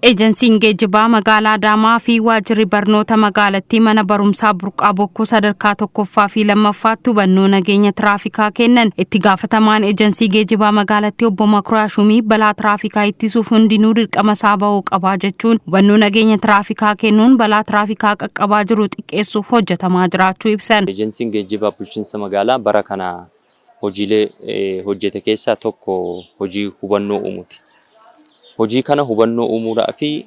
Ejensiin geejjibaa magaalaa Adaamaa fi waajjirri barnoota magaalattii mana barumsaa Burqaa Bokkuu sadarkaa tokkoffaa fi lammaffaatti hubannoo nageenya tiraafikaa kennan. Itti gaafatamaan ejensii geejjibaa magaalattii obbo Makuraa Shumii balaa tiraafikaa ittisuuf hundinuu dirqama isaa bahuu qabaa jechuun hubannoo nageenya tiraafikaa kennuun balaa tiraafikaa qaqqabaa jiru xiqqeessuuf hojjetamaa jiraachuu ibsan. Ejensiin geejjibaa bulchiinsa magaalaa bara kana hojiilee hojjete keessaa tokko hojii hubannoo uumuuti. Hojii kana hubannoo uumuudhaa fi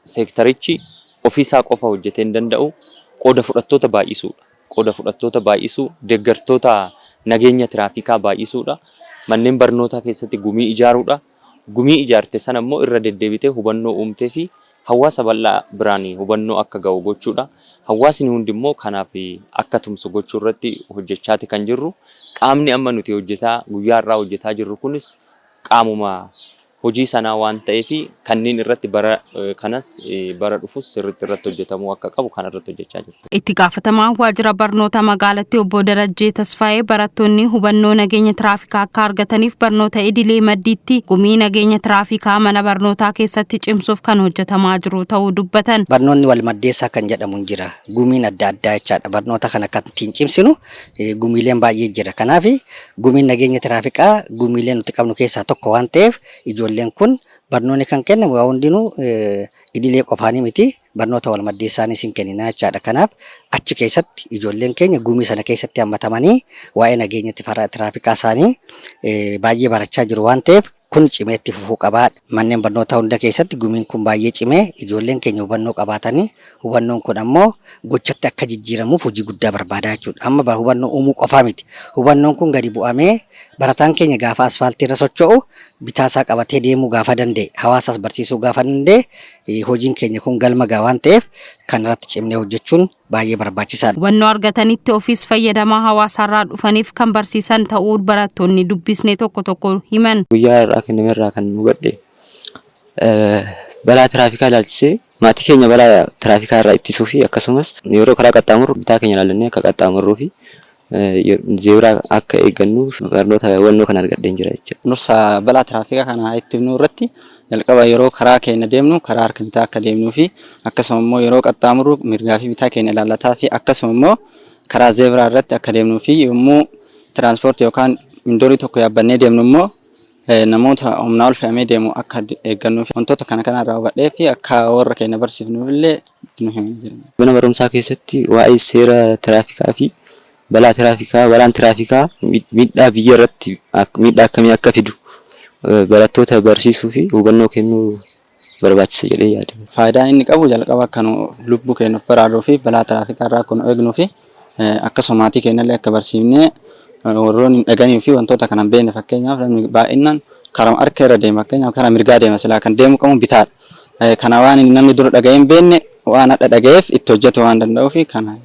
seektarichi ofiisaa qofa hojjetee hin danda'u, qooda fudhattoota baay'isuudha. Qooda fudhattoota baay'isuu, deeggartoota nageenya tiraafikaa baay'isuudha. Manneen barnootaa keessatti gumii ijaaruudha. Gumii ijaarte sana immoo irra deddeebitee hubannoo uumtee fi hawaasa bal'aa biraan hubannoo akka ga'u gochuudha. Hawaasni hundi immoo kanaaf akka tumsu gochuu irratti hojjechaati kan jirru. Qaamni amma nuti hojjetaa guyyaa har'aa hojjetaa jirru kunis qaamuma hojii sanaa waan ta'eef kanneen irratti bara kanas bara dhufus sirriitti irratti hojjetamuu akka qabu kan irratti hojjechaa jirra. Itti gaafatamaan waajjira barnoota magaalattii obbo Darajjee Tasfaayee barattoonni hubannoo nageenya tiraafikaa akka argataniif barnoota idilee maddiitti gumii nageenya tiraafikaa mana barnootaa keessatti cimsuuf kan hojjetamaa jiru ta'uu dubbatan. Barnoonni wal maddeessaa kan jedhamu hin jira. Gumiin adda addaa jechaadha. Barnoota kana kan ittiin cimsinu gumiileen baay'ee jira. Kanaaf gumiin nageenya tiraafikaa gumiilee nuti qabnu keessaa tokko waan ta'eef ijoolleen kun barnoonni kan kennamu waa hundinuu idilee qofaanii miti barnoota wal maddeessaanis hin kenninaa jechaadha. Kanaaf achi keessatti ijoolleen keenya gumii sana keessatti hammatamanii waa'ee nageenya tiraafikaa isaanii baay'ee barachaa jiru waan ta'eef kun cimee itti fufuu qaba. Manneen barnootaa hunda keessatti gumiin kun baay'ee cimee ijoolleen keenya hubannoo qabaatanii hubannoon kun ammoo gochatti akka jijjiiramuuf hojii guddaa barbaada jechuudha. Amma hubannoo uumuu qofaa miti. Hubannoon kun gadi bu'amee barataan keenya gaafa asfaaltii irra socho'u bitaasaa qabatee deemuu gaafa danda'e, hawaasaas barsiisuu gaafa danda'e hojiin keenya kun galma ga'a waan ta'eef kanarratti cimnee hojjechuun baay'ee barbaachisaadha. Hubannoo argatanitti ofiis fayyadamaa hawaasarraa dhufaniif kan barsiisan ta'uu barattoonni dubbisne tokko tokko himan. Guyyaa har'aa kenname irraa kan hubadhe balaa tiraafikaa ilaalchisee maatii keenya balaa tiraafikaa irraa ittisuu fi akkasumas yeroo karaa qaxxaamurru bitaa keenya ilaallannee akka qaxxaamurruu fi zeebraa akka eeggannu barnoota hubannoo kana argadheen jira jechuudha. Dursa balaa tiraafikaa kana ittifnuu irratti jalqaba yeroo karaa keenya deemnu karaa harka bitaa akka deemnuu fi akkasuma immoo yeroo qaxxaamurru mirgaa fi bitaa keenya ilaallataa fi akkasuma immoo karaa zeebraa irratti akka deemnuu fi yommuu tiraanspoortii yookaan mindorii tokko yaabbannee deemnu immoo namoota humnaa ol fe'amee deemu akka eeggannuu fi wantoota kana kanarraa hubadhee fi akka warra keenya barsiifnuuf illee itti nu himanii jiran. Mana barumsaa keessatti waa'ee seera tiraafikaa fi balaa tiraafikaa, balaan tiraafikaa miidhaa biyya irratti miidhaa akkamii akka fidu barattoota barsiisuu fi hubannoo kennuu barbaachisa jedhee yaada. Faayidaan inni qabu jalqaba akka nu lubbuu keenya of baraarruu fi balaa tiraafikaa irraa akka nu eegnuu fi akkasuma maatii keenya illee akka barsiifnee warroonni hin dhaganii fi wantoota kana hin beekne, fakkeenyaaf namni baay'inaan karaa harka irra deema, fakkeenyaaf karaa mirgaa deema, silaa kan deemu qabu bitaadha. Kana waan namni dura dhaga'ee hin beekne waan hadha dhaga'eef itti hojjetu waan danda'uuf kana.